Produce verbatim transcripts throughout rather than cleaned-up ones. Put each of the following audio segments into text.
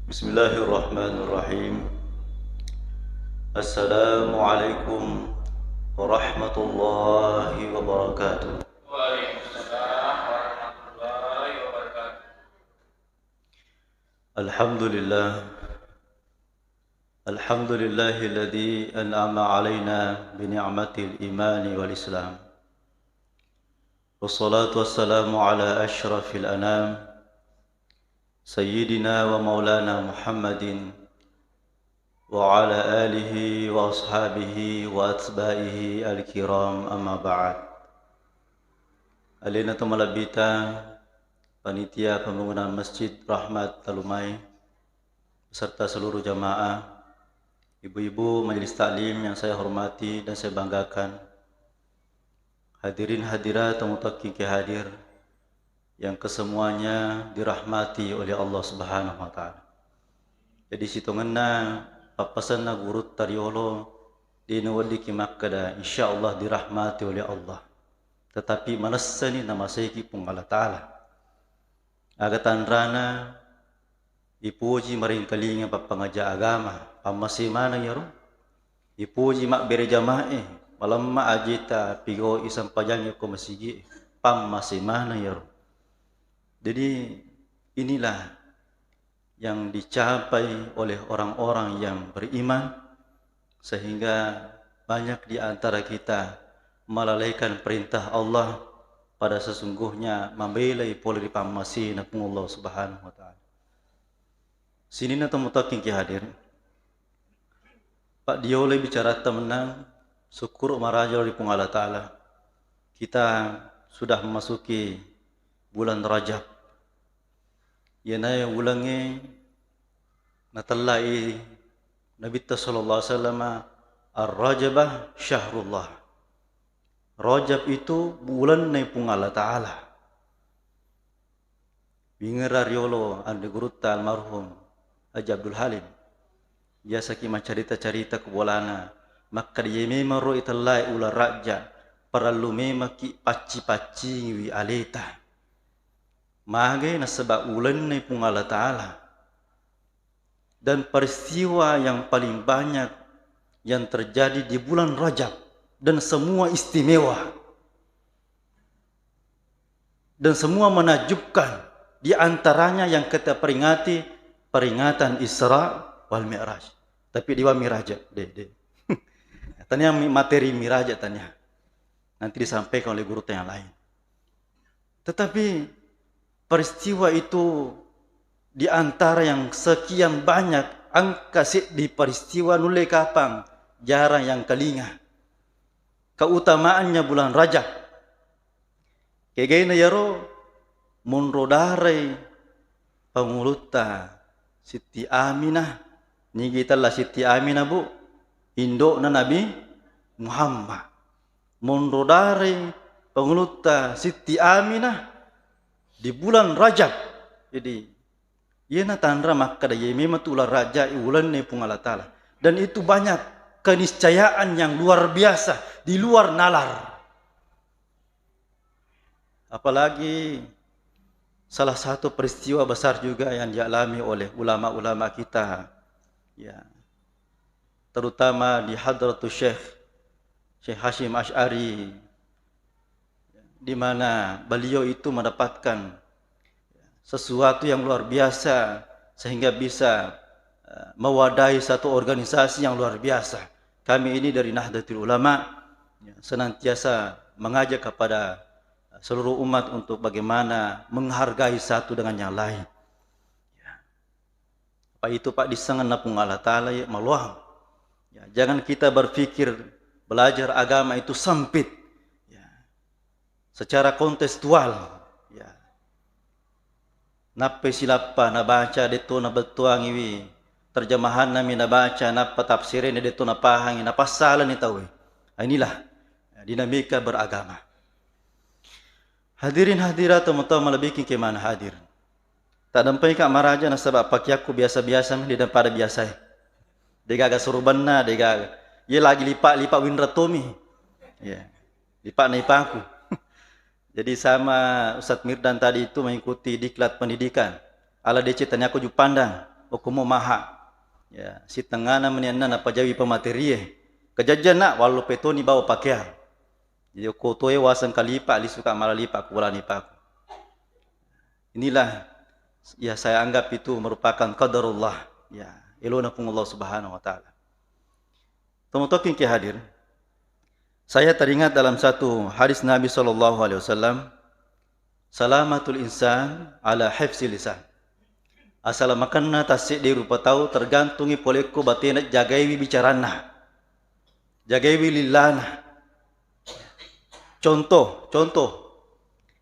Bismillahirrahmanirrahim. Assalamualaikum warahmatullahi wabarakatuh. Waalaikumsalam warahmatullahi wabarakatuh. Alhamdulillah. Alhamdulillahilladzi an'ama alaina bi ni'matil imani wal islam. Wassalatu wassalamu ala asyrafil anam, sayyidina wa maulana Muhammadin wa ala alihi wa ashabihi wa atba'ihi al-kiram, amma ba'd. Alena to malebbita panitia pembangunan Masjid Rahmat Talumai beserta seluruh jamaah, ibu-ibu majelis taklim yang saya hormati dan saya banggakan, hadirin hadirat, tamu takking ke hadir yang kesemuanya dirahmati oleh Allah Subhanahu wa Ta'ala. Jadi, sitongenna pappasenna gurutta riolo, de' naweddikki makkeda, "Insya Allah dirahmati oleh Allah." Tetapi manessani namaseiki Puang Allah Ta'ala. Aga tanrana, ipoji maringkalinga pappangaja agama, pammase maneng iyaro. Ipoji mabbere jamae, malemma ajeta pigau'i sempajangnge ko masigi'e, pammase maneng iyaro. Jadi, inilah yang dicapai oleh orang-orang yang beriman, sehingga banyak di antara kita melalaikan perintah Allah, pada sesungguhnya mabelai pole ri pammasena Puang Allah Subhanahu wa Ta'ala. Sininna to mutakkingki hadir, Pak, diolai bicaratta mennang, sukkuru maraja ri Puang Allah Ta'ala. Kita sudah memasuki bulan Rajab. Iyanae ulengnge natellai Nabitta sallallahu alaihi wasallam, "Ar-Rajabah syahrullah." Rajab itu bulanna Puang Allah Ta'ala. Wingerra riolo anre gurutta almarhum Haji Abdul Halim. Biasaki maccarita-carita ku bolana, makkeda, "Iye memang ro itellai uleng Rajab, parellu memekki pacci-paccingiwi aleta." Magai? Nasaba ulenna Puang Allah Ta'ala. Dan peristiwa yang paling banyak yang terjadi di bulan Rajab dan semua istimewa dan semua menakjubkan, di antaranya yang kita peringati peringatan Isra wal Mi'raj. Tapi di wa Miraj, de, de. Tania mi-, materi Miraj tania. Nanti disampaikan oleh guru yang lain. Tetapi peristiwa itu di antara yang sekian banyak, engka seddi peristiwa nulle kapang jarang yang kalinga. Keutamaannya bulan Rajab. Kegaina iyaro monro darai pangulutta Sitti Aminah. Nigi tella Sitti Aminah, Bu? Indo'na Nabi Muhammad. Monro darai pangulutta Sitti Aminah di bulan Rajab. Jadi, iyana tanra makkeda, iye memang tu uleng Rajab, ulenna Puang Allah Ta'ala. Dan itu banyak keniscayaan yang luar biasa, di luar nalar. Apalagi salah satu peristiwa besar juga yang dialami oleh ulama-ulama kita, ya, terutama di Hadratus Syekh, Syekh Hashim Asy'ari, di mana beliau itu mendapatkan sesuatu yang luar biasa sehingga bisa, eh, mewadahi satu organisasi yang luar biasa. Kami ini dari Nahdlatul Ulama, ya, senantiasa mengajak kepada seluruh umat untuk bagaimana menghargai satu dengan yang lain. Ya. Apa itu, Pak, dissengenna Puang Allah Ta'ala, ya, maloang. Ya, jangan kita berpikir belajar agama itu sempit. Ya. Secara kontekstual, ya. Nappai silappa nabaca, detto nabettuangiwi terjemahanna mi nabaca, nappa tafsirnya detto napahangi, napassalani tauwe. Nah, inilah, ya, dinamika beragama. Hadirin hadirat, teman-teman lebih kemana hadir. Taddampengika maraja nasaba pakeakku biasa-biasa mi, de pada biasae. Degaga surubanna, degaga. Iye lagi lipa-lipa winra tomi. Ya. Lipa naipaku. Jadi sama Ustadz Mirdan tadi itu mengikuti diklat pendidikan. Ala D C taniaku Jupandang. Okko mo maha. Ya, sitengngana meni anna napajawi pamaterie. Kejajjanna wallo petoni bawa pakeang. Jadi okko toe waseng kalipa, lisuka malalipa ku walanipaku. Inilah ya saya anggap itu merupakan qadarullah. Ya, elona Puang Allah Subhanahu wa Ta'ala. Tomatoking ke hadir. Saya teringat dalam satu hadis Nabi sallallahu alaihi wasallam, "Salamatul insan ala hifzi lisan." Asalamakenna tasseddi rupa tau tergantungi polekko batena jagaiwi bicaranna. Jagaiwi lillana. Contoh, contoh.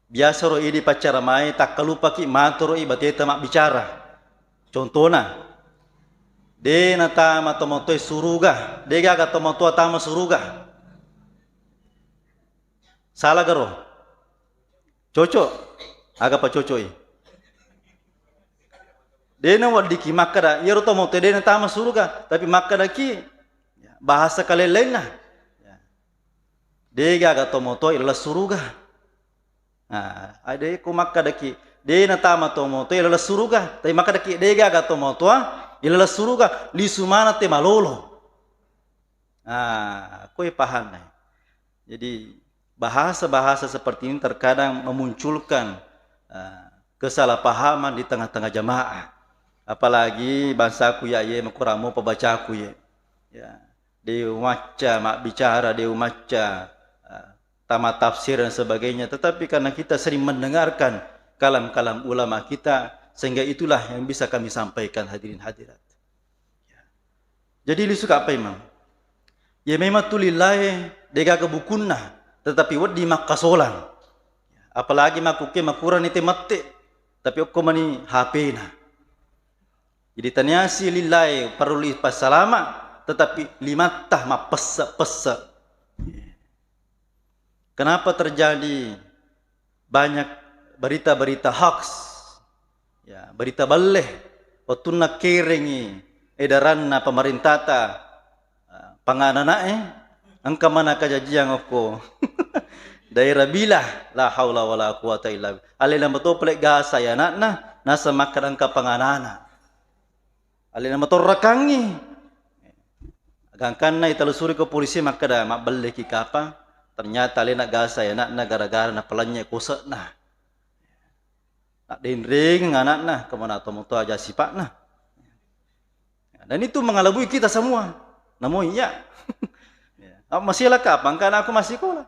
Biasa ro idi paccaramae takkalupaki matoro i bateta mabbicara. Contona, de natama tomatoe suruga, de gaga tomatoa tama suruga. Salah garo? Cocok? Aga pa cocok i? De naweddiki makkada, iyaro tomatoe de natama suruga, tapi makkadaki bahasa kalelainna. De gaga tomatoa ilaleng suruga. Nah, ade ko makkadaki, de natama tomatoa ilaleng suruga, tapi makkadaki de gaga tomatoa ilaleng suruga, lisu maneng te malolo. Nah, koe pahanna. Jadi, bahasa-bahasa seperti ini terkadang memunculkan, eh, kesalahpahaman di tengah-tengah jamaah. Apalagi bangsaku ya, ye, makuramo pabacaku ye. Ya, de umacca mabbicara, de umacca, eh, tama tafsir dan sebagainya. Tetapi karena kita sering mendengarkan kalam-kalam ulama kita, sehingga itulah yang bisa kami sampaikan, hadirin hadirat. Jadi lisuka apa imang? Ya memang tu lillahi de gaga bukunna, tetapi wedding makkasolang. Apalagi makkukke makurani te mette, tapi okko mani H P-na. Jadi taniasi lillahi perlu ipassalama, tetapi limatta mappesse-pesse. Kenapa terjadi banyak berita-berita hoax? Ya, berita belleh. Wettunna kerengi edaranna pemerintata, eh, pangananae, engka mana kajajiang okko daerah Bilah, la haula wala quwata illa billah. Alena mato pale gasa ya anakna, nasa makkada engka panganana. Alena matorrakangngi. Gangkanna italusuri ko polisi makkada, "Mabbelleki kapang?" Ternyata alena gasa ya anakna gara-gara napalennye kose'na. Naddenrengeng anakna, kemana tomatoa aja sipa'na. Dan itu mengalabui kita semua. Namo iya. Ya. Apa masih lah kapang? Kan aku masih sekolah.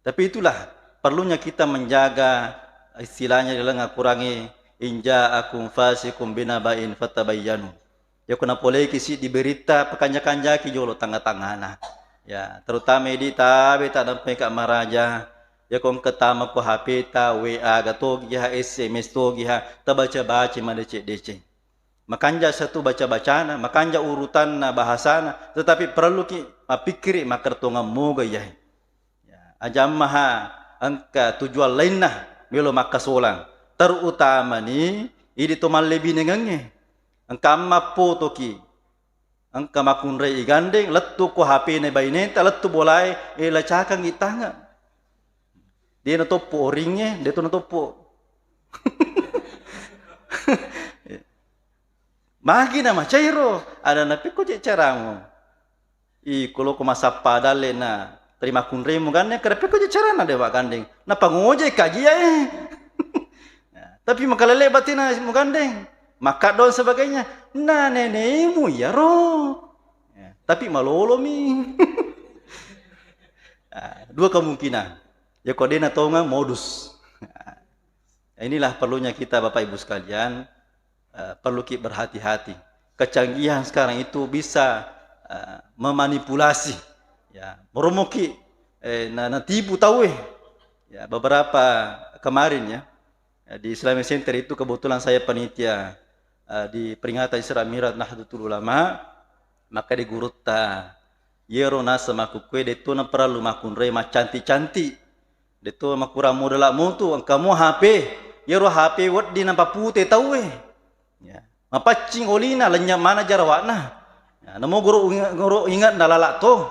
Tapi itulah perlunya kita menjaga, istilahnya dalam Al-Quran, "In ja'akum fasiqun binaba'in fatabayyanu." Yako napoleki siddi berita, pakanja-kanjaki jolo tangnga-tangngana. Ya, terutama idi tabe taddampengka maraja. Yako engka tama ko H P ta, W A ga togi ha, S M S togi ha, tabaca-baca madeceng-deceng. Makanja satu baca-bacana, makanja urutanna bahasana, tetapi perluki mappikkiri makkeda tongeng moga iyae. Ya, aja ammaha engka tujuan lainna melo makkasolang. Terutamani idi to mallebinengengnge. Engka amma potoki, engka makkunrai igandeng, lettu ko H P-na baineta, lettu bolae, eh, lacakangngi tange. De natoppo oringnge, de to natoppo. Magi na macairo, ada napekko je caramu. Ih, ko loko massappa dalle na terima kunremu gandeng, kada pekko je carana de wa gandeng. Napangoje kaji yae. Ya, tapi makalele batina mugandeng. Makaddo dan sebagainya. Na nenemu iyaro. Ya, tapi malolomi. Ah, dua kemungkinan. Ya, ko dena tonga modus. Nah, inilah perlunya kita, Bapak Ibu sekalian, eh, perlu ki berhati-hati. Kecanggihan sekarang itu bisa, eh, memanipulasi. Ya, meromoki, eh, na-, natipu tau, eh. Ya, beberapa kemarin ya, eh, di Islamic Center itu kebetulan saya panitia, eh, di peringatan Isra Mi'raj Nahdlatul Ulama, maka di gurutta, yero naseng makkukkue, detto naparellu makkunrai maccanti-canti. Detto makurang modala mutu, engka mo H P. Yero H P wedding napapute tauwe. Ya. Mapaccing olina, lenya mana jarawakna. Ya, namo guru inge-, guru inget nalala to.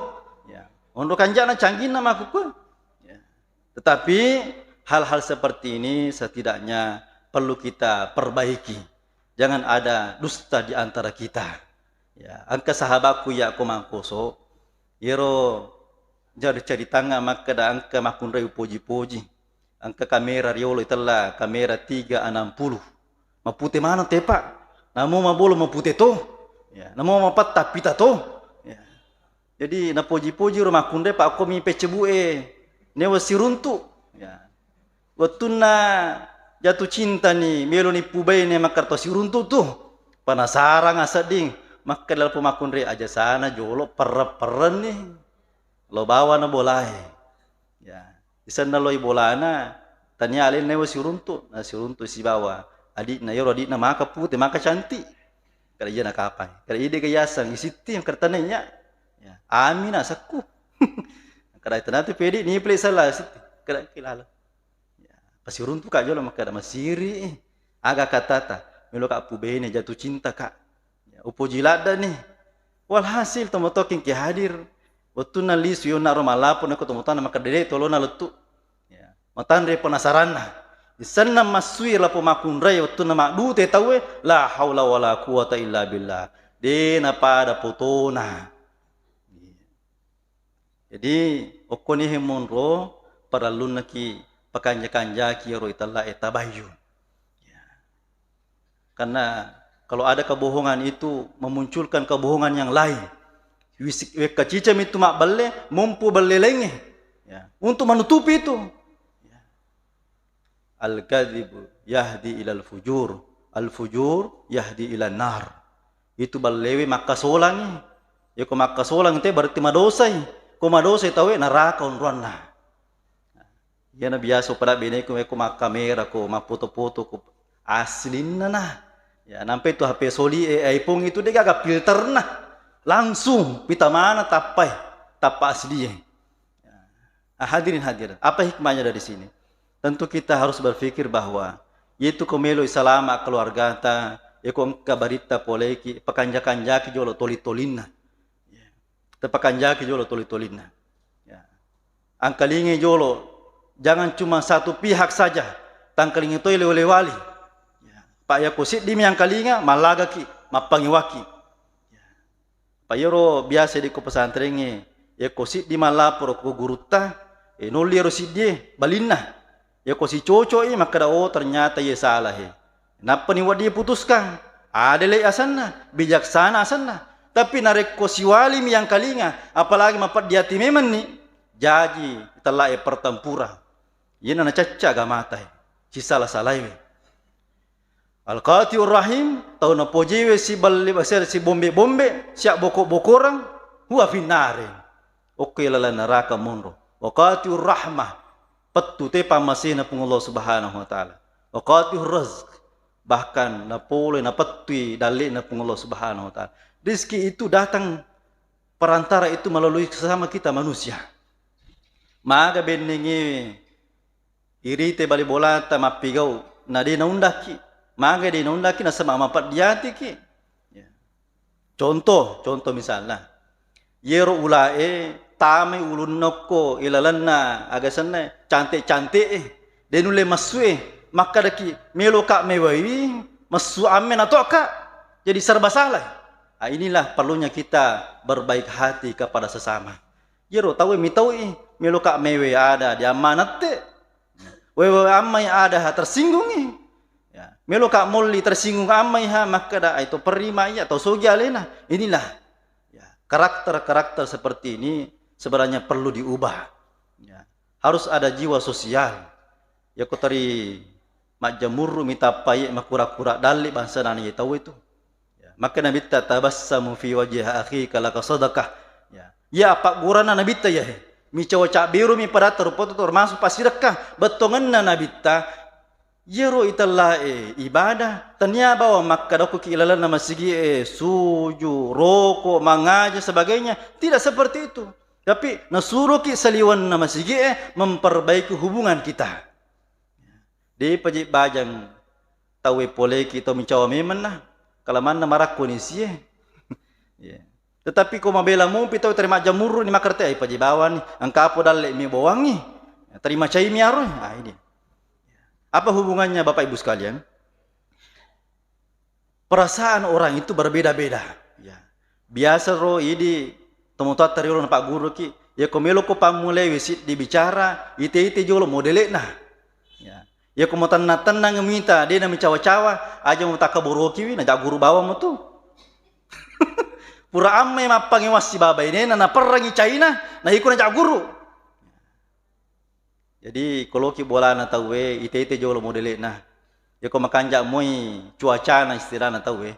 Ya. Onro kanjana canggihna makkukkue. Ya. Tetapi hal-hal seperti ini setidaknya perlu kita perbaiki. Jangan ada dusta di antara kita. Ya, engka sahabatku iya ko mangkoso, iyaro jadi caritangnga makkeda engka makkunrai upoji-poji. Engka kamera riolo itella, kamera tiga enam puluh. Mapute maneng tepa. Namo mabolo mapute to. Ya, namo mapatta pita to. Ya. Jadi napoji-poji ro makkunrai, pa okkomi peccebu'e newa siruntu. Ya. Wettunna jatuh cinta ni, melo ni pubaine makkarto siruntu tu. Penasarang asedding, makkeda lapong makkunrai, aja sana jolo perre-perrenni. Lo bawana bolae. Ya. Isenna loi bolana, tania alena newa siruntu, na siruntu sibawa adi'na, iyaro adi'na maka pute, maka cantik. Kada iya nakapai. Kada ide ga yaseng, isitti, kada tanai iya. Ya, Amina sakku. Kada tanatu pedi ni pele salah sitti. Kada kilala. Ya, pasiruntu ka jolo makkeda masiri. Aga katata, melo ka pubene jatuh cinta ka. Ya, upoji ladda ni. Walhasil tomatoa ki hadir. Wettunna lisu yonna ro malapo nako tomatoa na makkeda de tolona lettu. Ya. Matanre penasaranna. Isenna massui lapong makkunrai wettunna maddute tauwe, la haula wala quwata illa billah. De napada potona. Jadi, okkoni he monro, parellunnaki pakanja-kanjaki iyaro itella e tabayyun. Ya. Karena kalau ada kebohongan itu memunculkan kebohongan yang lain. Wisik-, wekka cicami itu mabballe, mompo balle laingnge. Ya, untuk menutupi itu. Ya. Al-kadzibu yahdi ilal fujur, al-fujur yahdi ilan nar. Itu ballewe makkasolangi. Yako makkasolang te berarti madosai. Ko madosai tawe naraka onroanna. Iyana biasa upada beneku, mekko makkamera ko, mappoto-poto ko, aslinna na. Ya, nampai tu H P soli, eh, iPhone itu de gaga filterna. Langsung pita mana tappai, tappa aslie. Ya. Ah, hadirin hadirat, apa hikmahnya dari sini? Tentu kita harus berpikir bahwa yaitu ko melo salama keluargata, yako engka baritta poleki, pakanja-kanjaki jolo toli-tolinna. Ya. Tapakanjaki jolo toli-tolinna. Ya. Angkalingai jolo, jangan cuma satu pihak saja. Tangkalingai toi lewa-lewali. Ya. Pa yako siddimi angkalinga, mallagaki, mappangewaki. Ya. Pa yero biasa di ko pesantrengnge, yako siddi mallaporo ko gurutta, e, nolli yero siddie, balinna. Yako sicocoi, makkeda, "Oh, ternyata iye salah, he." Nappani wedding putuskan, adele asenna, bijaksana asenna. Tapi narekko siwalimi yangkalinga, apalagi mapeddi ati memenni, jaji tellae pertempuran. Iyena nacacca agamata, he. Sisala-salaiwe. Al-qati'ur rahim, tau napojiwe siballe-, sibombe-bombe, siabboko-bokorang, huwa finnarin. Okko ilalang neraka monro. Wa qati'ur rahmah, pettu te pammasena Puang Allah Subhanahu wa Ta'ala. Wa qati'ur razq, bahkan napole, napettui dalle'na Puang Allah Subhanahu wa Ta'ala. Rizki itu datang perantara itu melalui sesama kita manusia. Maga bennengnge irite bali bolata mappigau, na de naundakki. Maga de naundakki nasaba mapeddi atiki. Ya. Contoh, contoh misalna. Yero ulae tamai ulunna okko ilalenna agasenna cante-cante e. De nulle massue, makkadaki, "Meloka mewai, messu amme natoka." Jadi serba salah. Ah, inilah perlunya kita berbaik hati kepada sesama. Yero tauwe mitau'i, meloka mewe ada di ammanatte. Wewe ammai ada tersinggungi. Ya, meloka molli tersinggung ammai ha makkeda, "Ai to perima iya, to sogi alena." Inilah, ya, karakter-karakter seperti ini sebenarnya perlu diubah. Ya, harus ada jiwa sosial. Yako teri majjamurru mitappai makura-kura dalli bangsa nana ye tauwe tu. Ya, maka Nabitta, "Tabassamu fi wajhi akhika laka sadaqah." Ya. Ya, apa gurana Nabitta ya, he. Micawa cabbiru mi padatta rupa tu termasuk pasirekka. Bettongenna Nabitta, yero itellae ibadah, tania bawa makkadokko ki ilalanna masigi e, suju, roko, mangaji, sebagainya. Tidak seperti itu. Tapi nasuroki saliwenna masigi e memperbaiki hubungan kita. Depa je bajang tauwe poleki tau micawa memenna, kalamanna marakko ni sie. Ya. Tetapi ko mabela mupi tau terima jamurru ni makerti, "Ai paje bawani, engka po dalle mi bawangi." Terima cai mi aro. Ah, ini. Apa hubungannya Bapak Ibu sekalian? Perasaan orang itu berbeda-beda. Ya. Biasa ro idi tomatoatta riolo napagguruki, ya ko melo ko pammulaiwi siddi bicara, ite-ite jolo modele'na. Ya. Ya ko matenna-tennang mita, de namicawa-cawa, aja mutakkaborokiwi, najagguru bawang mo tu. Pura amme mappangewassi baba inena, naperrangi caina, na iko najagguru. Jadi, ko loki bolana tauwe, ite-ite jolo modele'na. Yako makanja moi cuacana istilahna tauwe.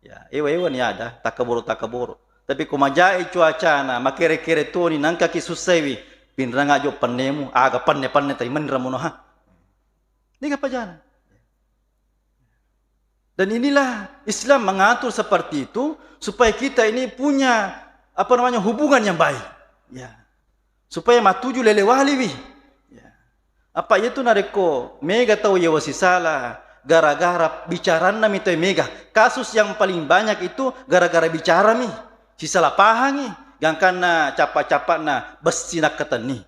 Ya, ewa-ewa ni ada, takkaboro-takkaboro. Tapi ko majai cuacana, makere-kere toni, nangkaki sussaiwi, pinrang ajo pennemu, aga penne-penne tadi menra mono ha. Niga pajana. Dan inilah Islam mengatur seperti itu supaya kita ini punya, apa namanya, hubungan yang baik. Ya. Supaya matuju lele waliwi. Ya. Apa itu narekko mega tau yewa sisala gara-gara bicaranna mi tau mega. Kasus yang paling banyak itu gara-gara bicara mi. Sisala pahangi. Gangkanna capa-capana bessi nakkatenni.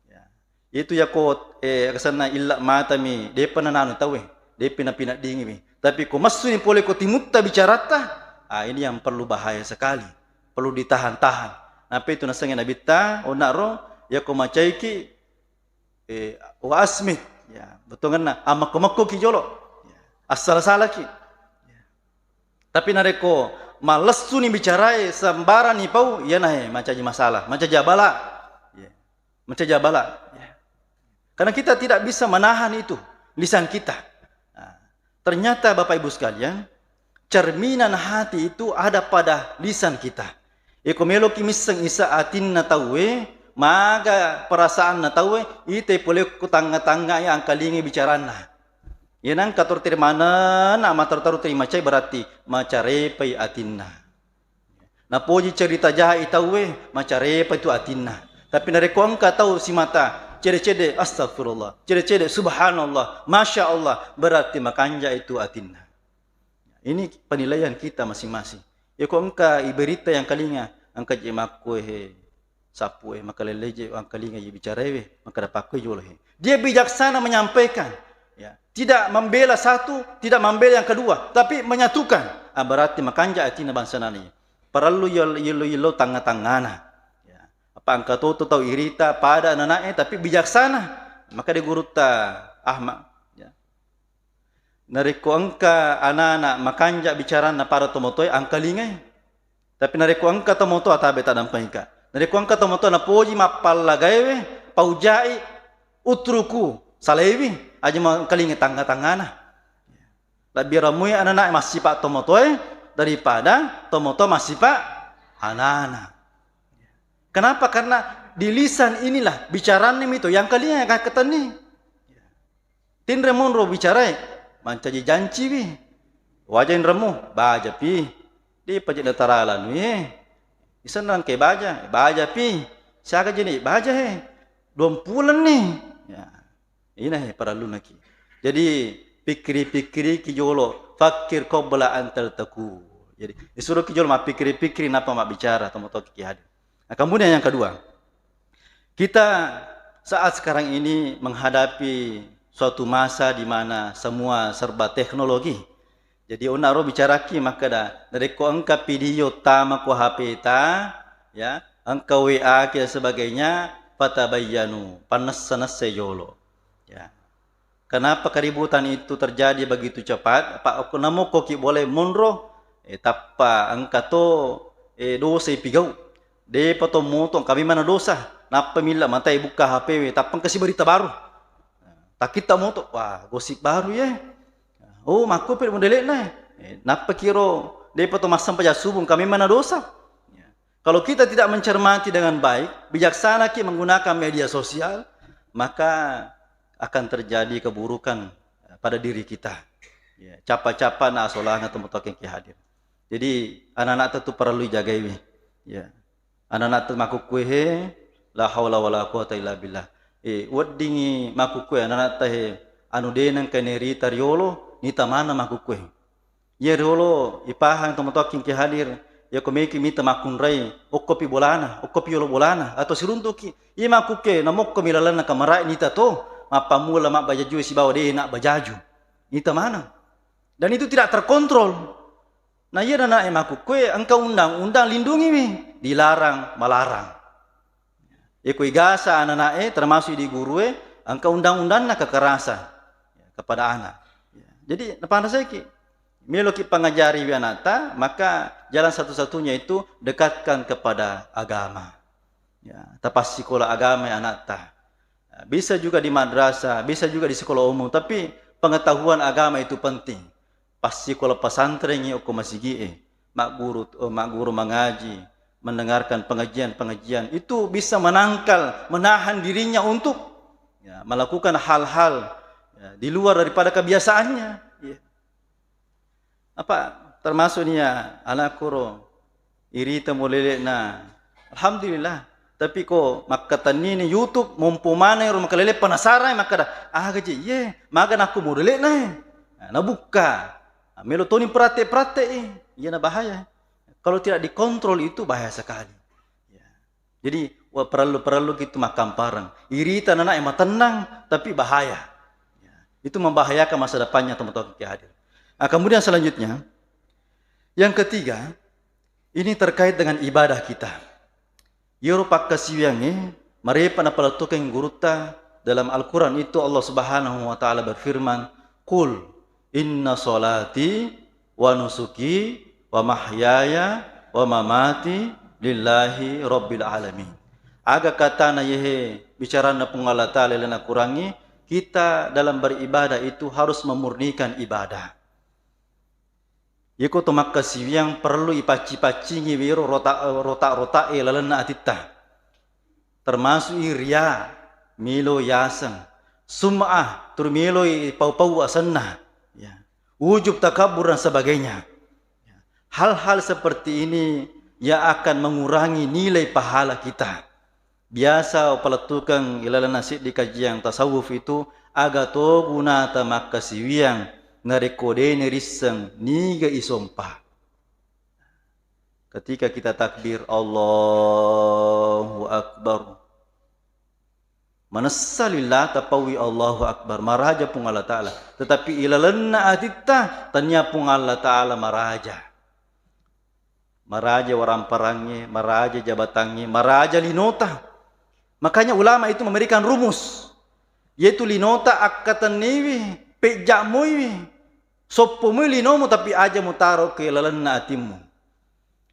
Ya. Itu yako, eh, kesanna illa mata mi, depa nananu tauwe, depa napineddingi mi. Tapi ko massuni pole ko timutta bicaratta, ah, ini yang perlu bahaya sekali. Perlu ditahan-tahan. Napa itu nasengnge nabitta, onna ro, yako macaiki, eh, wa asmit. Ya, betongenna, amakko-makko ki jolo. Ya, assala-salaki. Ya. Tapi narekko malessuni bicarae, sembarang ni pau, iyanae mancaji masalah, mancaji abala. Ya. Mancaji abala. Ya. Karena kita tidak bisa menahan itu, lisan kita. Nah, ternyata Bapak Ibu sekalian, cerminan hati itu ada pada lisan kita. Iko meloki misseng isa atinna tauwe, maga perasaanna tauwe, ite pole ku tangnga-tangnga ya angkalingi bicaranna. Iya nangka toro teri manenna, mataro-taro teri macai berarti macarepai atinna. Napoji cerita jahat i tauwe, macarepa itu atinna. Tapi narekko engka tau simata cede-cede, astagfirullah, cede-cede, subhanallah, masya Allah, berarti makanja itu atinna. Ini penilaian kita masing-masing. Ya ko engka iberita yang kalinga, engka je makko he, sapu e, makalelleje angkalinga ye bicara ewe, maka dapakko jolo he. Dia bijaksana menyampaikan, ya, tidak membela satu, tidak membela yang kedua, tapi menyatukan. Ah, berarti makanja atina bangsa nani. Parellu yel-, yello-yello tangnga-tangngana. Ya. Apa engka toto tau irita pada anana'e, tapi bijaksana. Maka di gurutta Ahmad. Ya. Narekko engka anana makanja bicaranna pada tomotoe, angkalingai. Tapi narekko engka tomotoa tabe tadampengika. Narekko engka tomotoa napoji mappallagaewe, paujai, utruku, salaiwi, aja mangkalinga tangnga-tangngana. Lebbi ramui anana massipa tomotoe daripada tomotoa massipa anana. Kenapa? Karena di lisan inilah bicaranna mito yang kalinga yang kaketenni. Tinre monro bicarae, mancaji janciwi. Waja inremmu, bajapi. Depa je nataralanu e. Isenna engke baja, bajapi. Siaga jeni baja he. Duampulenni. Ya. Ina he parellunaki. Jadi pikkiri-pikkiriki jolo, fakkir qabla an taltaku. Jadi disuruhki jolo mappikkiri-pikkiri napa mabbicara, tomotoki ki hadir. Nah, kemudian yang kedua, kita saat sekarang ini menghadapi suatu masa di mana semua serba teknologi. Jadi, onna ro bicaraki makkeda, narekko engka video tama ko H P ta, ya, engka W A ki dan sebagainya, fatabayyanu, pannessa-nessa jolo. Ya. Kenapa keributan itu terjadi begitu cepat? Apa okko namokkoki boleh monro, eh, tappa engka to, eh, dosa ipigau. Depa to moto, kami mana dosa. Nappa milla matai bukka H P we, tappa engka si berita baru. Takitta moto, wah, gosip baru ye. Oh, makkupi modele'na. Eh, nappa kiro, depa to massempajang subuh, kami mana dosa. Ya. Kalau kita tidak mencermati dengan baik, bijaksana ki menggunakan media sosial, maka akan terjadi keburukan pada diri kita. Ya, capa-capa na asolana tomatoa ki hadir. Jadi, anak-anak tu perlu dijagaiwi. Ya. Anak-anak tu makukkue he, la haula wala quwata illa billah. Eh, weddingi makukkue anak-anak ta he, anu deneng kai nerita riolo, nita mana makukkue. Iya riolo ipahang tomatoakking ki hadir, iya ko meki mita makkunrai, okkopi bolana, okkopi yolo bolana, atau siruntuki. Iya makkukke, namokkomi lalenna kamarai nita to, mappammula mabbajajue sibawa de na bajaju. Nita maneng. Dan itu tidak terkontrol. Na iya anana'e makkukkue engka undang-undang lindungiwi, dilarang malarang. Iko igasa anana'e, termasuk di gurue, engka undang-undangna kekerasan kepada anak. Jadi, napanrasaiki, meloki pangajariwi anakta, maka jalan satu-satunya itu dekatkan kepada agama. Ya, tapassikola agama anakta. Bisa juga di madrasah, bisa juga di sekolah umum, tapi pengetahuan agama itu penting. Passikola pesantrengi okko masigi'e, magguru, eh, magguru mangaji, mendengarkan pengajian-pengajian, itu bisa menangkal, menahan dirinya untuk, ya, melakukan hal-hal, ya, di luar daripada kebiasaannya. Ya. Apa termasuk nia anakkuro irita mulele'na. Alhamdulillah. Tapi ko makkatennini YouTube, mompo maneng ro makalele penasaran makkada, "Aga je, iye, maga nakko mulele'na e?" Nah, nabukka. Nah, melo toni praktek-praktek e. Iya na bahaya. Kalau tidak dikontrol itu bahaya sekali. Ya. Jadi, wa-, parellu-parelluki tu makkampareng. Irita anana'e matennang, tapi bahaya. Ya, itu membahayakan masa depannya teman-teman yang hadir. Nah, kemudian selanjutnya, yang ketiga, ini terkait dengan ibadah kita. Iyaro pakkasiwiyangnge, marepa napalettukeng gurutta dalam Al-Quran itu Allah Subhanahu wa Ta'ala berfirman, "Qul inna salati wa nusuki wa mahyaya wa mamati lillahi rabbil alamin." Aga katana yehe bicaranna Puang Allah Ta'ala lena kurangi, kita dalam beribadah itu harus memurnikan ibadah. Iyako to makkasiwiang parellu ipacci-paccingi wero rota-, rota-rota'e lalenna atitta. Termasuk i riya, melo yaseng, sum'ah, turu meloi pau-pau asenna, ya. Ujub, takabbur, dan sebagainya. Hal-hal seperti ini yang akan mengurangi nilai pahala kita. Biasa upalettukeng ilalenna siddi kajian tasawuf itu, aga to gunata makkasiwiang narekko de' narisseng niga isompa. Ketika kita takbir, Allahu Akbar. Manessa lillah, tapauwi Allahu Akbar, maraja Puang Allah Ta'ala. Tetapi ilalenna atitta, tania Puang Allah Ta'ala maraja. Maraja waramparangnge, maraja jabatangnge, maraja linota. Makanya ulama itu memberikan rumus, yaitu linota akkatenniwi, pejja'muiwi, soppomui linomu, tapi aja mutaro ke lalenna atimmu.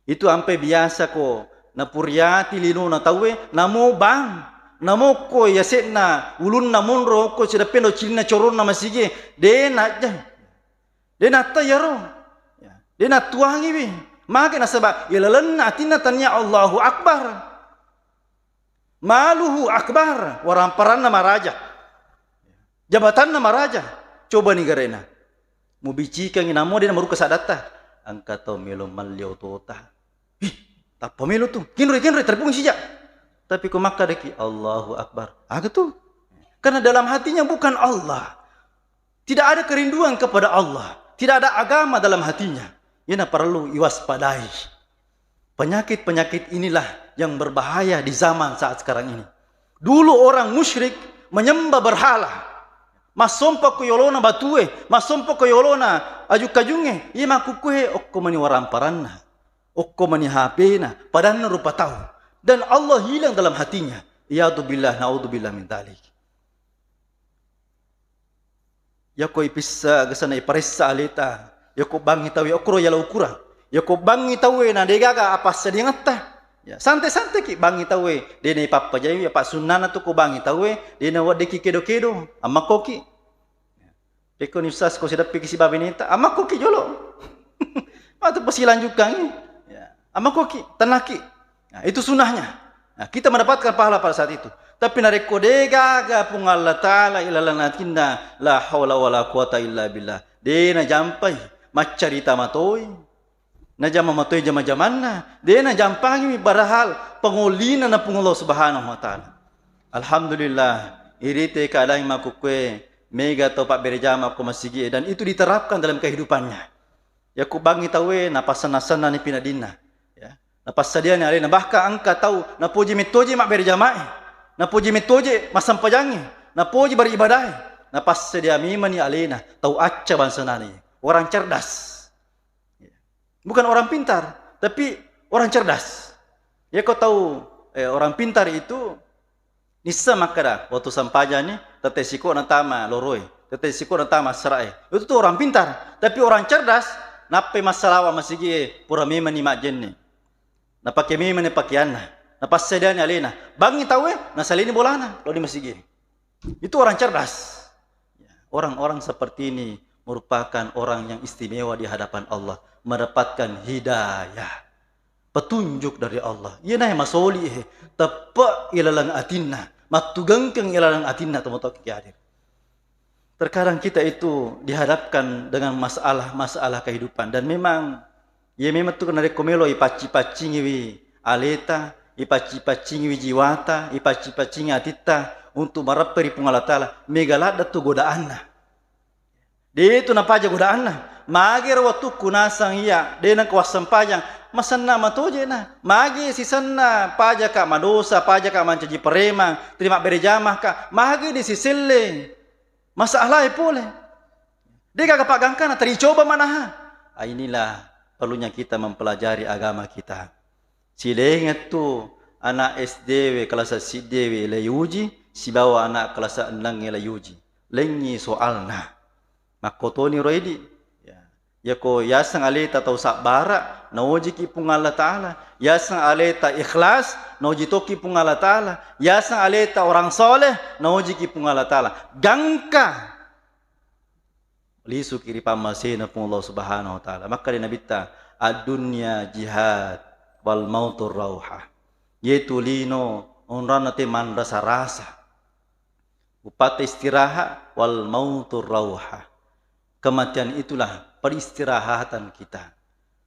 Itu ampe biasa ko napuriati linona tauwe, namo bang, namo ko yase'na ulunna monro ko sidappendo cilinna coronna masigi, de' najjai. De' natta iyaro. Ya. De' nattuangiwi. Mage nasaba ilalenna atinna tania Allahu Akbar. Maluhu akbar, waramparanna maraja. Jabatanna maraja. Coba ni garena. Mubicikangi namo de' namarukka saddatta. Engka tau melo malli otota. Ih, tappa melo tu. Kinroi, kinroi, taripungi sija. Tapi ko makkadaki, Allahu Akbar. Aga tu? Karena dalam hatinya bukan Allah. Tidak ada kerinduan kepada Allah. Tidak ada agama dalam hatinya. Iyana parellu iwaspadai. Penyakit-penyakit inilah yang berbahaya di zaman saat sekarang ini. Dulu orang musyrik menyembah berhala. Massompa ko yolona batue, massompa ko yolona aju-kajungnge, iya makkukkuhe okko mani waramparanna, okko mani H P-na, padanna rupa tau. Dan Allah hilang dalam hatinya. Iyadzubillah, naudzubillah min dzalik. Yako ipissa agasana iparessa aleta, yako bangngi tauwe okkoro yala ukurang. Yako bangngi tauwe na degaga apa sediangetta. Ya, santai-santai ki bangngi tauwe, de' na ipappajai, apa sunnana tu ko bangngi tauwe, de' na weddeki kedo-kedo, ammakkoki. Pekko ni ustaz ko sidappiki sibawa beneta, ammakkoki jolo. Matu pasilanjukkangi. Ya, ammakkoki, tennaki. Nah, itu sunnahnya. Nah, kita mendapatkan pahala pada saat itu. Tapi narekko degaga Puang Allah Ta'ala ilalenna atinna, la haula wala quwata illa billah. De' najampai, maccarita matoi. Najama matoi jama-jamanna. De' najampangi, padahal pangolina na Puang Allah Subhanahu wa Ta'ala. Alhamdulillah, irite keadaan makkukkue mega tau pabbere jama ko masigi, dan itu diterapkan dalam kehidupannya. Yako bangngi tauwe, napassenna-sennani pinadinna. Ya. Napassadiani alena. Bahkan engka tau napoji mettoje mabbere jamae. Napoji mettoje massempajangnge. Napoji baribadae. Napassadia memani alena. Tau acca bangsanani. Orang cerdas. Ya. Bukan orang pintar, tapi orang cerdas. Yako tahu, eh, orang pintar itu nissa makkada, waktu sampajani, tette siko natama loroi, tette siko natama serae. Itu tuh orang pintar. Tapi orang cerdas, nappai massalawa masigi, pura memani majjenne. Napake memani pakeanna, napassediani alena. Bangi tauwe, nasalini bolana, lo di masigi. Itu orang cerdas. Ya, orang-orang seperti ini merupakan orang yang istimewa di hadapan Allah, mendapatkan hidayah, petunjuk dari Allah. Iya nae masoli he, teppe ilaleng atinna, mattugengkeng ilaleng atinna, temotoki hadir. Terkadang kita itu dihadapkan dengan masalah-masalah kehidupan, dan memang, ya memang tu narekko melo ipacci-paccingiwi aleta, ipacci-paccingiwi jiwata, ipacci-paccingi atitta untuk mareppai ri Puang Allah Ta'ala, mega ladde tu godaanna. De tu napaja godaanna. Magero wettukku nasang iya, de nengka wassempajang, masenna matojena. Magi sisenna pajaka madosa, pajaka mancaji preman, terima bere jamahka, magi disiselle. Masalah pole. De gaga paggangkana, teri coba manaha. Ah, inilah perlunya kita mempelajari agama kita. Silengeng tu anak S D we, kelas siddi we, le uji, sibawa anak kelas enam we, le uji. Lengngi soalna. Makkotoni ro idi. Ya. Yako yaseng aleta tau sabbara, naujiki Puang Allah Ta'ala. Yaseng aleta ikhlas, nauji toki Puang Allah Ta'ala. Yaseng aleta orang soleh, naujiki Puang Allah Ta'ala. Gangka lisuki ri pammasena Puang Allah Subhanahu wa Ta'ala. Makkeda Nabitta, "Ad-dunya jihad wal mautur rauhah." Yetu lino onronna te manrasa-rasa. Upata istirahat, wal mautur rauhah. Kematian itulah peristirahatan kita.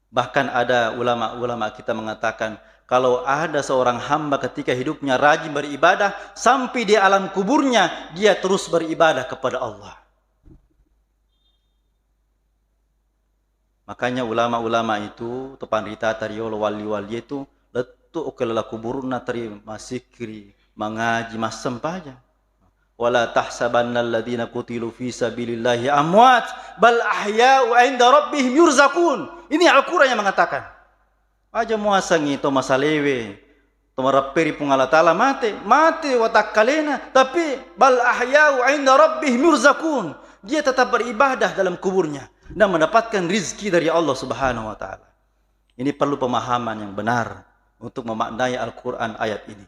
Bahkan ada ulama-ulama kita mengatakan, kalau ada seorang hamba ketika hidupnya rajin beribadah, sampai di alam kuburnya dia terus beribadah kepada Allah. Makanya ulama-ulama itu, to panritata riolo, wali-wali itu, lettu okko lala kuburna teri masikri, mangaji, massempajang. "Wala tahsabanna alladhina qutilu fi sabilillahi amwat, bal ahya'u 'inda rabbihim yurzaqun." Ini Al-Quran yang mengatakan. Aja muasangi to masalewe, to mareppe ri Puang Allah Ta'ala mate, mate watakkalena, tapi bal ahya'u 'inda rabbihim yurzaqun. Dia tetap beribadah dalam kuburnya dan mendapatkan rizki dari Allah Subhanahu wa Ta'ala. Ini perlu pemahaman yang benar untuk memaknai Al-Quran ayat ini.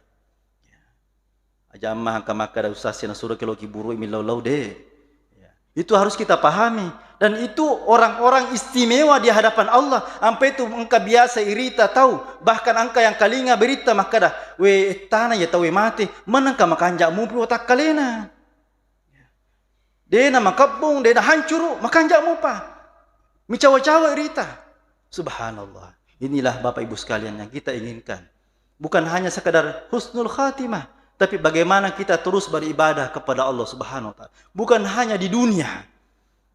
Aja amma engka makkeda ustaz e nasuro ki lo ki buru millau-lau, de. Ya. Itu harus kita pahami. Dan itu orang-orang istimewa di hadapan Allah. Ampe itu engka biasa irita tau, bahkan engka yang kalinga berita makkeda, "We, ettana ya tau e mate, menengka makanja mupi watakkalena." Dena makebbung, dena hancuru, makanja mupa. Micawa-cawa rita. Subhanallah. Inilah Bapak Ibu sekalian yang kita inginkan. Bukan hanya sekadar husnul khatimah, tapi bagaimana kita terus beribadah kepada Allah Subhanahu wa Ta'ala. Bukan hanya di dunia.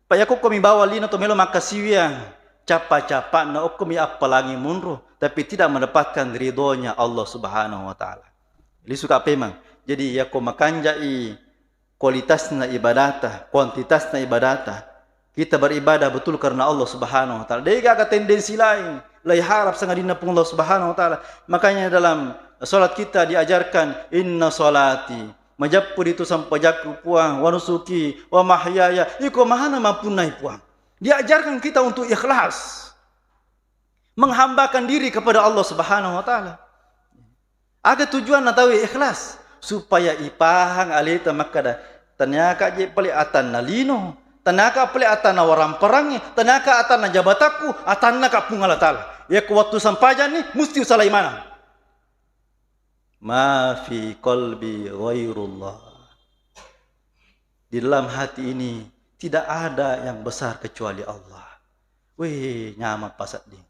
Pak, yako okkomi bawang lino to melo makkasiwiang, cappa-cappa'na okkomi appalangi munro, tapi tidak mendapatkan ridhonya Allah Subhanahu wa Ta'ala. Lisuka pemang. Jadi, yako makanjai kualitasna ibadata, kuantitasna ibadata. Kita beribadah betul karena Allah Subhanahu wa Ta'ala. Degaga tendensi lain, lai harap sangadinna Puang Allah Subhanahu wa Ta'ala. Makanya dalam salat kita diajarkan, "Inna salati," majeppu ritu sampajakku Puang, "wa nusuki, wa mahyaya," iko mahana mampunnai Puang. Diajarkan kita untuk ikhlas, menghambakan diri kepada Allah Subhanahu wa Ta'ala. Aga tujuanna tauwe ikhlas? Supaya ipahang aleta makkada, taniaka je pale atanna lino, taniaka pale atanna waramperangnge, taniaka atanna jabatakku, atannaka Puang Allah Ta'ala. Yakko wettu sampajanni, musti usalai maneng. "Ma fi qalbi ghairullah." Di dalam hati ini tidak ada yang besar kecuali Allah. Weh, nyameng pasedding.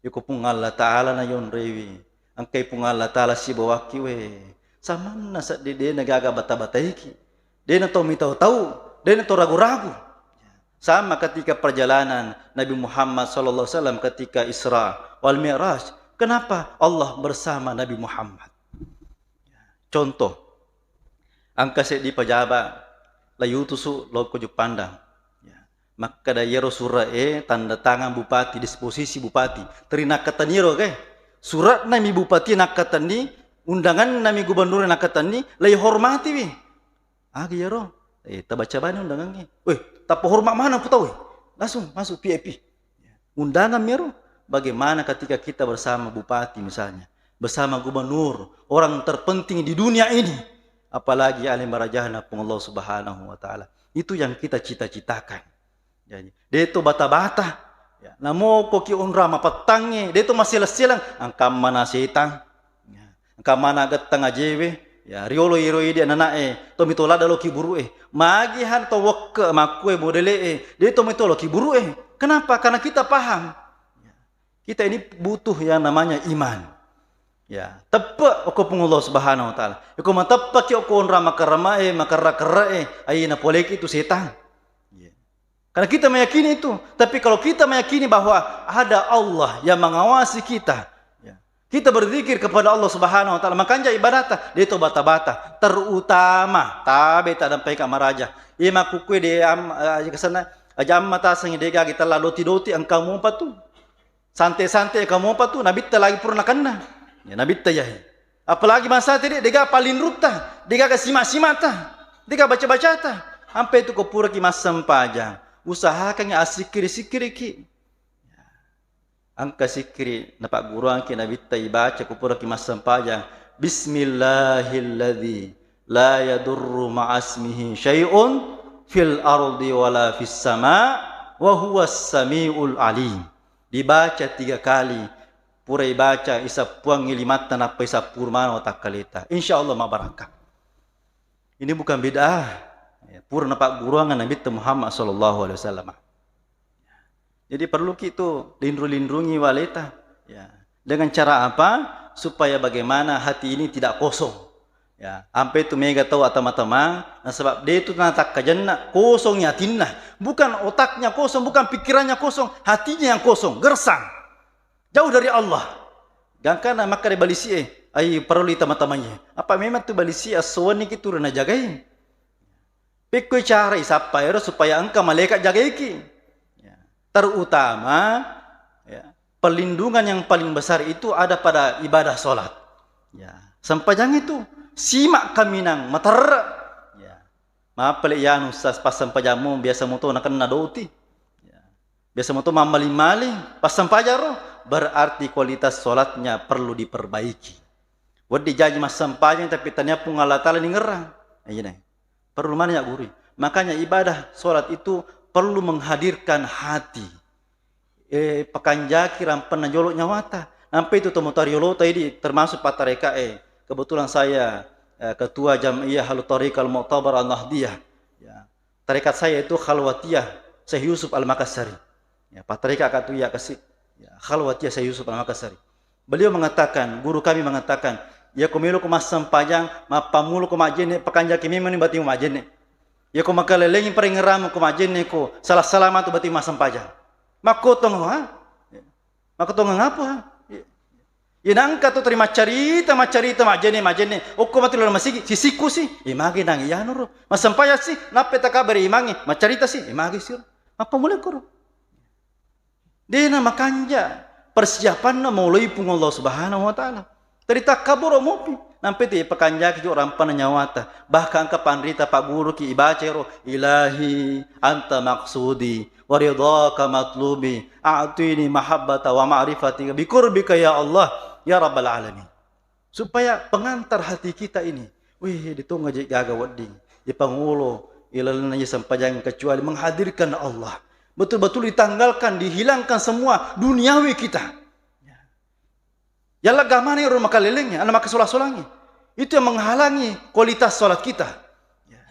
Iko Puang Allah Ta'ala na yonrewi. Engkai Puang Allah Ta'ala sibawakki, weh. Samanna sedding, dena gaga bata-bataiki. Dena to mitau-tau, dena to ragu-ragu. Sama ketika perjalanan Nabi Muhammad sallallahu alaihi wasallam ketika Isra wal Mi'raj. Kenapa Allah bersama Nabi Muhammad? Contoh, engka seddi pajaba la yutusu lokko Juppandang. Ya. Makkeda iyaro sura'e tanda tangan bupati, disposisi bupati. Teri nakkatenni ro, ke. Sura'na mi bupati nakkatenni, undanganna mi gubernur nakkatenni, lei hormatiwi. Aga iyaro? Eh, tabaca bani undangangnge. Weh, tappa hormat maneng ku tau, eh. Langsung masuk V I P. Undangan mi ro. Bagaimana ketika kita bersama bupati misalnya, bersama gubernur, orang terpenting di dunia ini, apalagi alim barajana Puang Allah Subhanahu wa Ta'ala. Itu yang kita cita-citakan. Jadi, deto bata-bata. Ya, namo ko ki onra mapettangnge, deto maseleng-seleng, angkamma na setang. Ya, angkamma na gettang ajewe. Ya, riolo iro idi anana'e, to mitola dalo ki buru'e. Magi han to wekke makkue modele'e, deto mitolo ki buru'e. Kenapa? Karena kita paham. Ya, kita ini butuh yang namanya iman. Ya, teppe okko Puang Allah Subhanahu wa Ta'ala. Iko mateppeki okko onra makaramae, makarra-karrae, ai napoleki tu setang. Ya. Karena kita meyakini itu. Tapi kalau kita meyakini bahwa ada Allah yang mengawasi kita, ya, kita berzikir kepada Allah Subhanahu wa Ta'ala, makanja ibadata, deto bata-bata, terutama tabe tadampeka maraja. Iya makkukue de am, eh, kesana, aja amma tasengi dega kita la doti-doti engka mupa tu. Sante-sante engka mupa tu, nabitta lagi pura nakenna. Ya, nabitta yahe. Apalagi bangsa tadi, dega palinrutta, dega sima-simata, dega baca-bacata. Ampe tu ko puraki massempajang, usahakan assikkiri-sikkiriki. Engka sikkiri napagguruangki nabitta ibaca ko puraki massempajang. Bismillahilladzi la yadurru ma'asmihi syai'un fil ardi wala fis sama wa huwas samiul alim. Dibaca tiga kali, pura ibaca isappuangngi limatta nappa isappuru maneng watakkaleta. Insya Allah mabarakah. Ini bukan bid'ah. Ya, pura napagguruangan Nabitta Muhammad sallallahu alaihi wasallam. Jadi perlu ki tu linru-linrungi waleta. Ya. Dengan cara apa? Supaya bagaimana hati ini tidak kosong. Ya, ampe tu mega tau atama-tama, nasaba de tu natakkajenna, kosong atinna. Bukan otaknya kosong, bukan pikirannya kosong, hatinya yang kosong, gersang. Jauh dari Allah. Gangkana makkeda balisi'e, ai parellu itama-tamai. Apa memang tu balisi assoani ki tu najagai? Pekkoi cara isappa ero supaya engka malaikat jagaiki? Ya. Terutama, ya, perlindungan yang paling besar itu ada pada ibadah sholat. Ya. Sempajang itu simak kaminang materre. Ya. Mappale yanu Ustaz, passempajammu biasa muto nakenna doti. Ya. Biasa muto mammaling-maling, passempajang ro, berarti kualitas sholatnya perlu diperbaiki. Wedding jaji massempajang tapi tania Puang Allah Ta'ala ningerang. Iya, deh. Perlu mana ya guru? Makanya ibadah sholat itu perlu menghadirkan hati. Eh, pakanjaki rampenna jolo nyawata. Nampai tu tomatoa riolota idi termasuk patareka, eh, kebetulan saya, eh, ketua Jam'iyah Ahlu Tariqah Al-Mu'tabar Al-Nahdiyah. Ya. Tarekat saya itu Khalwatiyah Syekh Yusuf Al-Makassari. Ya, patareka katu ya kasi. Ya, Khalwatiyah Syekh Yusuf Al-Makassari. Beliau mengatakan, guru kami mengatakan, ya ko melo ko massempajang, mappamulo ko majjenne, pakanjaki memang ni batimu majjenne. Ya ko makalelengi paringeramu ko majjenne ko, salah-salah matu batimu massempajang. Makkotong, ha? Makkotong apa? Ya, nangka tu teri maccarita, maccarita, majjenne, majjenne. Okko matu lalu masigi, sisiku si, imagi nang iya nuru. Massempajang si, nappe takabari imangi, maccarita si, imagi si. Apa mulai kuru? Dena makanja persiapanna maoloi Puang Allah Subhanahu wa Ta'ala. Teri takkaboro mopi. Nampe te pakanjaki jo rampana nyawata. Bahkan engka panrita pagguruki ibaca ro, "Ilahi anta maksudi wa ridhaka matlubi, a'tini mahabbata wa ma'rifati bi qurbika ya Allah, ya Rabbal alamin." Supaya pengantar hati kita ini, wih, ditonga je gaga wedding, ipangolo ilalenna je sempajang kecuali menghadirkan Allah. Betul-betul ditanggalkan, dihilangkan semua duniawi kita. Ya. Yalla gamane ro makalelengnya, ana makasola-solangi. Itu yang menghalangi kualitas sholat kita. Ya.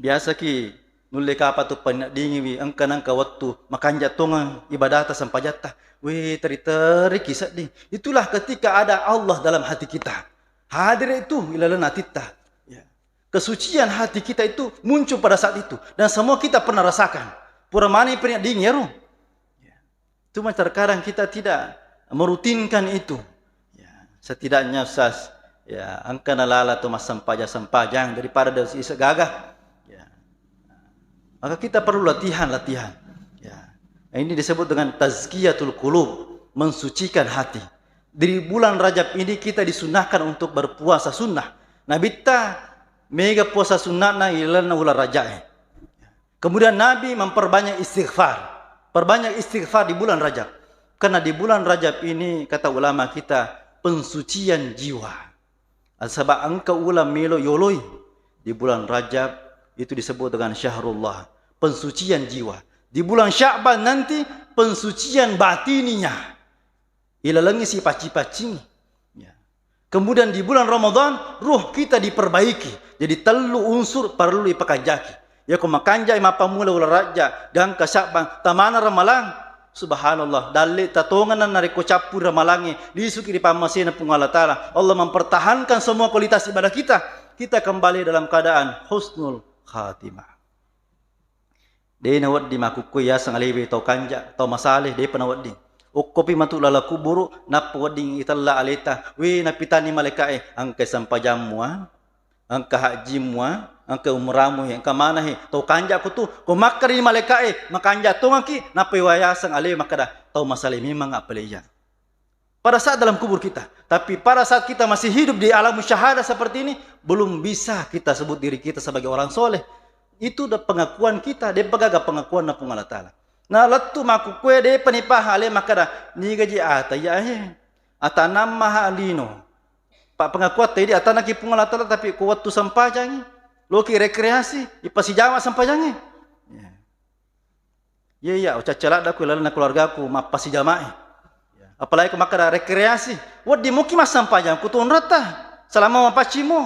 Biasaki nulle kapa tu paneddingiwi engka nangka wettu makanja tongeng ibadata sempajatta. Weh, teri-teriki sedding. Itulah ketika ada Allah dalam hati kita. Hadir itu ilalenna atitta. Ya. Kesucian hati kita itu muncul pada saat itu. Dan semua kita pernah rasakan. Pura mani paneddingi ero. Ya. Cuma terkadang kita tidak merutinkan itu. Ya, setidaknya Ustaz, ya, engka nalala tu massempajang-sempajang daripada de' ise gaga. Ya. Maka kita perlu latihan-latihan. Ya. Nah, ini disebut dengan tazkiyatul qulub, mensucikan hati. Di bulan Rajab ini kita disunahkan untuk berpuasa sunnah. Nabitta mega puasa sunnahna ilalenna uleng Rajab. Kemudian Nabi memperbanyak istighfar. Perbanyak istighfar di bulan Rajab. Karena di bulan Rajab ini, kata ulama kita, pensucian jiwa. Nasaba engka uleng melo yoloi di bulan Rajab, itu disebut dengan syahrullah, pensucian jiwa. Di bulan Sya'ban nanti pensucian batininya. Ilalengngi sipacci-paccingi. Ya. Kemudian di bulan Ramadan, ruh kita diperbaiki. Jadi tellu unsur perlu dipakanjaki. Yako makanjai mappammula uleng Rajab, gangka Sya'ban, tamana Ramalang. Subhanallah, dalle tatongenna narekko cappu Ramalangnge, lisuki ri pammasena Puang Allah Ta'ala. Allah mempertahankan semua kualitas ibadah kita. Kita kembali dalam keadaan husnul khatimah. De nawedding makkukkue yaseng alewe tau kanja, tau masale, depa nawedding. Okkopi matu lala kuburu, nappa wedding itella aleta. We, napitani malaika'e, engkai sempajammu, ah? Engka hajjimmu, ah? Engka umramu, he? Engka mana, he? Tau kanja ko tu. Ko makkadani malaika'e, makanja tongaki, nappa iwayaseng alewe makkada, tau masale memang appale iya. Pada saat dalam kubur kita. Tapi pada saat kita masih hidup di alam syahadah seperti ini, belum bisa kita sebut diri kita sebagai orang soleh. Itu udah pengakuan kita, depa gaga pengakuan na Puang Allah Ta'ala. Na lettu makkukkue depa nipaha ale makkada, nigaji ata iya he. Atanammaha lino. Pa pengakuan tadi atanaki Puang Allah Ta'ala, tapi ku wettu sempajangi. Loki rekreasi, ipasijama sempajangi. Ya. Iya, iya, ucacca ladda ku ilalenna keluargaku mappasijamae. Ya. Apalagi ku makkada rekreasi, wedding muki massempajang ku tunratta selama mapaccimmu.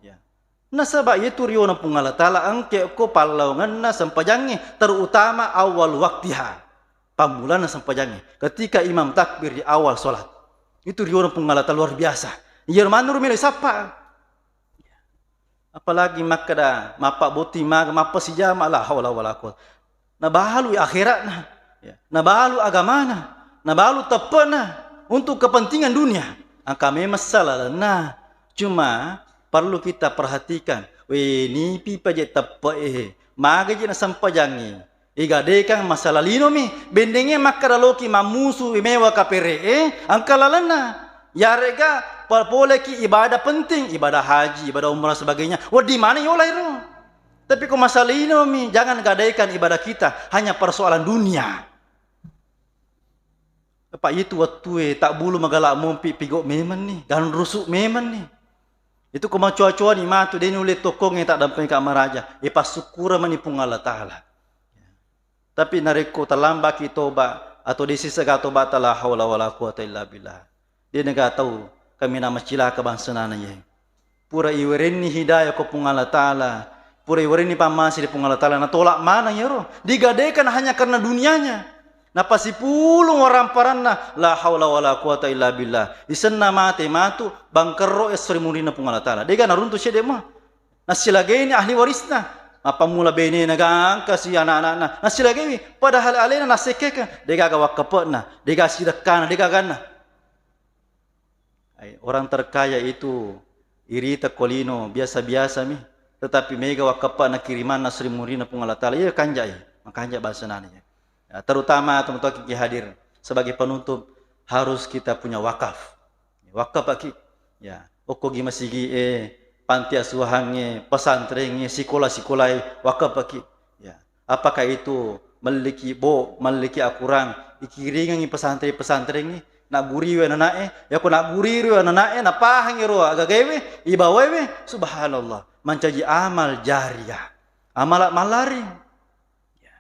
Ya. Nasaba iyatu riona Puang Allah Ta'ala engke ko pallawangenna sempajangnge, terutama awal waktiha. Pammulana sempajangnge. Ketika imam takbir di awal sholat. Itu riona Puang Allah Ta'ala luar biasa. Iya manuru melo sappa. Apalagi makkeda, mappabbotting maga, mappasijama, la haula wala quwwata. Nabalu akhiratna, ya. Nabalu agamana, nabalu teppe'na untuk kepentingan dunia. Engka memang salalenna. Cuma perlu kita perhatikan, we, nipi paje teppe'e, magaji nasempajangngi. Igadekang masalah linomi, bennengnge makkeda loki mammusu mewa kapere'e, engka lalenna. Yarega pa-, poleki ibadah penting, ibadah haji, ibadah umrah sebagainya. Wedding maneng yolai ro. Tapi ko masalah linomi, jangan gadaikan ibadah kita hanya persoalan dunia. Apa itu wettue tabbulu magala mompi pigo memang ni, ganrusu memang ni. Itu ko macoa-coani matu, de nulle tokkongnge taddampengka maraja, e passukkureng mani Puang Allah Ta'ala. Tapi narekko talambaki toba atau de sisega toba, la haula wala quwata illa billah. De naga tau kaminang macilaka bangsanana ye. Pura iwerenni hidayah ko Puang Allah Ta'ala, pura iwerenni pammase ri Puang Allah Ta'ala, natolak maneng yero. Digadaikan hanya karena dunianya. Napasipulung waramparanna, la haula wala quwata illa billah. Isenna mate matu, bangkerro esso ri munrinna Puang Allah Ta'ala. Dega naruntu cedde mua. Nassilagaini ahli warisna. Mappammula benena gangka si anak-anakna. Nassilagaiwi. Padahal alena nassekkeka. Degaga wakkape'na. Dega sidekkana. Dega ganna. Ai, orang terkaya itu irita ko lino, biasa-biasa mi. Tetapi mega wakkape'na kirimanna sri munrinna Puang Allah Ta'ala. Iya kanjai. Makanja bahasa nani. Ya, terutama teman-teman ki hadir. Sebagai penutup, harus kita punya wakaf. Wakkapaki. Ya, okkogi masigi'e, panti asuhangnge, pesantrengnge, sikola-sikolae, wakkapaki. Ya, apakah itu melliki bo, melliki akurang, ikiringengi pesantren-pesantrengnge, nagguriwi anana'e, yako nagguriwi anana'e, napahangi ro agagaewe, ibawaewe, subhanallah, mancaji amal jariyah, amala mallari. Ya.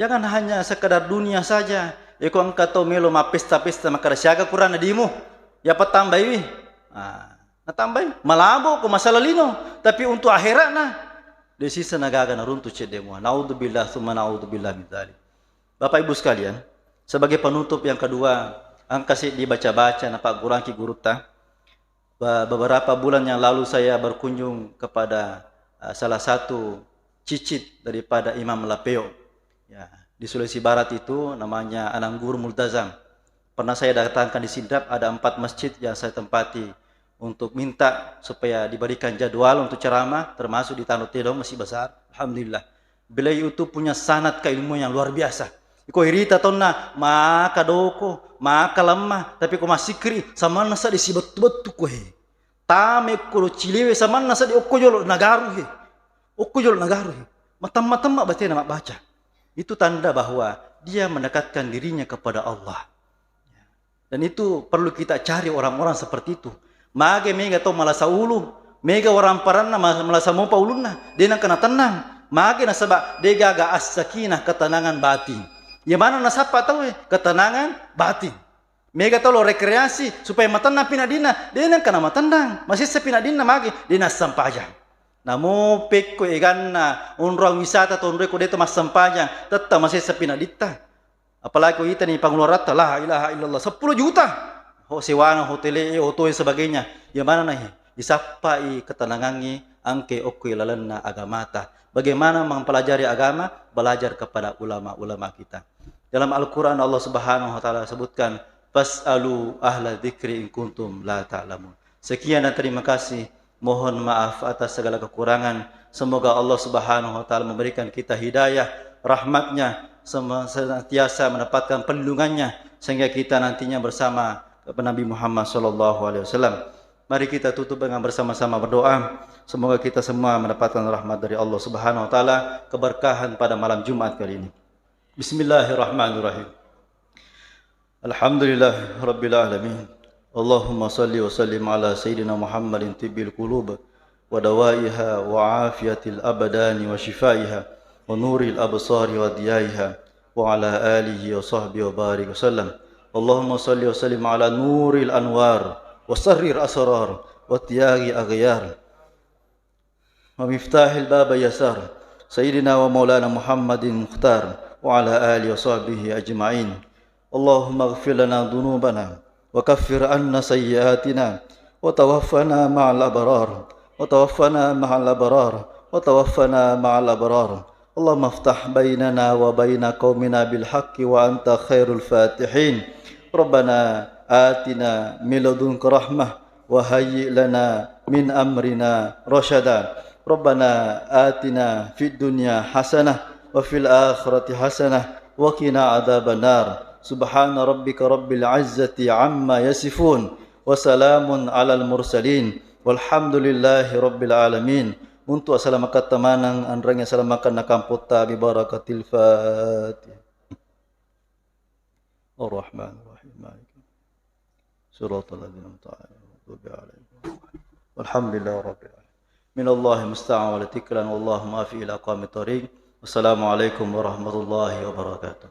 Jangan hanya sekedar dunia saja. Iko engka tau melo mappesta-pesta makkeda siaga kurang dimu. Ya patambaiwi. Ah, natambai. Malabo ko masalah lino. Tapi untuk akhiratna. De sisa nagaga naruntu cedde mua. Naudzubillah summa naudzubillah min dzalik. Bapak Ibu sekalian, sebagai penutup yang kedua, engka seddi baca-baca napaggurangki gurutta. Be-, beberapa bulan yang lalu saya berkunjung kepada, eh, salah satu cicit daripada Imam Lapeo. Ya, di Sulawesi Barat itu namanya Anang Guru Multazam. Pernah saya datangkan di Sidrap, ada empat masjid yang saya tempati untuk minta supaya diberikan jadwal untuk ceramah, termasuk di Tano Tedong, Masjid Besar. Alhamdulillah. Beliau itu punya sanad keilmuan yang luar biasa. Iko irita tonna maka doko, maka lemma, tapi ko massikkiri samanna seddi sibettu-bettu ko he. Tame ko cilewe samanna seddi okko jolo nagaru he. Okko jolo nagaru he. Matemma-temma batena mabbaca. Itu tanda bahwa dia mendekatkan dirinya kepada Allah. Dan itu perlu kita cari orang-orang seperti itu. Mage mega tau malasa ulu, mega waramparanna ma-, malasa mopa ulunna, de nengka natennang. Mage nasaba de gaga as-sakinah, ketenangan batin. Iya mana nasappa tauwe? Ketenangan batin. Mega tau lo rekreasi supaya matennang pi nadinna, de nengka namatennang. Masessa pi nadinna mage, de nassempajang. Namo pekko eganna onrong wisata tonroe ko de to massempajang, tetta masessa pi naditta. Apalagi ko itani pangularatta, la ilaha illallah, seppulo juta. Ho sewana hotele, oto e sebagainya. Ya mana nahi? Disappai ketenangangi angke okko lalenna agamata. Bagaimana mempelajari agama? Belajar kepada ulama-ulama kita. Dalam Al-Quran Allah Subhanahu wa Ta'ala sebutkan, "Fas'alu ahla dzikri in kuntum la ta'lamun." Sekian dan terima kasih. Mohon maaf atas segala kekurangan. Semoga Allah Subhanahu wa Ta'ala memberikan kita hidayah, rahmatnya, sem-, senantiasa mendapatkan perlindungannya, sehingga kita nantinya bersama Nabi Muhammad sallallahu alaihi wasallam. Mari kita tutup dengan bersama-sama berdoa. Semoga kita semua mendapatkan rahmat dari Allah Subhanahu wa Ta'ala, keberkahan pada malam Jumat kali ini. Bismillahirrahmanirrahim. Alhamdulillahirabbil alamin. Allahumma salli wa sallim ala sayyidina Muhammadin tibbil qulub wa dawaiha wa afiyatil abdani wa shifaiha wa nuril absari wa diyaiha wa ala alihi wa sahbihi wa barik wa sallam. Allahumma salli wa sallim ala nuril anwar wa sarril asrar wa tiyari aghyar. ومفتاح الباب يسار سيدنا ومولانا محمد المختار وعلى آله وصحبه أجمعين. اللهم اغفر لنا ذنوبنا وكفر عنا سيئاتنا وتوفنا مع الأبرار، وتوفنا مع الأبرار، وتوفنا مع الأبرار. اللهم افتح بيننا وبين قومنا بالحق وأنت خير الفاتحين. ربنا آتنا من لدنك رحمة وهيئ لنا من أمرنا رشدا. ربنا آتنا في الدنيا حسنة وفي الآخرة حسنة وقنا عذاب النار. سبحان ربك رب العزة عما يصفون وسلام على المرسلين والحمد لله رب العالمين. Untuk asalamakan tamanang anrangi asalamakan nakampotta bi barakatil Fatihah. الرحمن الرحيم. مالك يوم الدين. صراط الذين أنعمت عليهم غير المغضوب عليهم ولا الضالين. الحمد لله رب العالمين. من الله المستعان وعليه التكلان والله الموفق إلى أقوم الطريق. والسلام عليكم ورحمة الله وبركاته.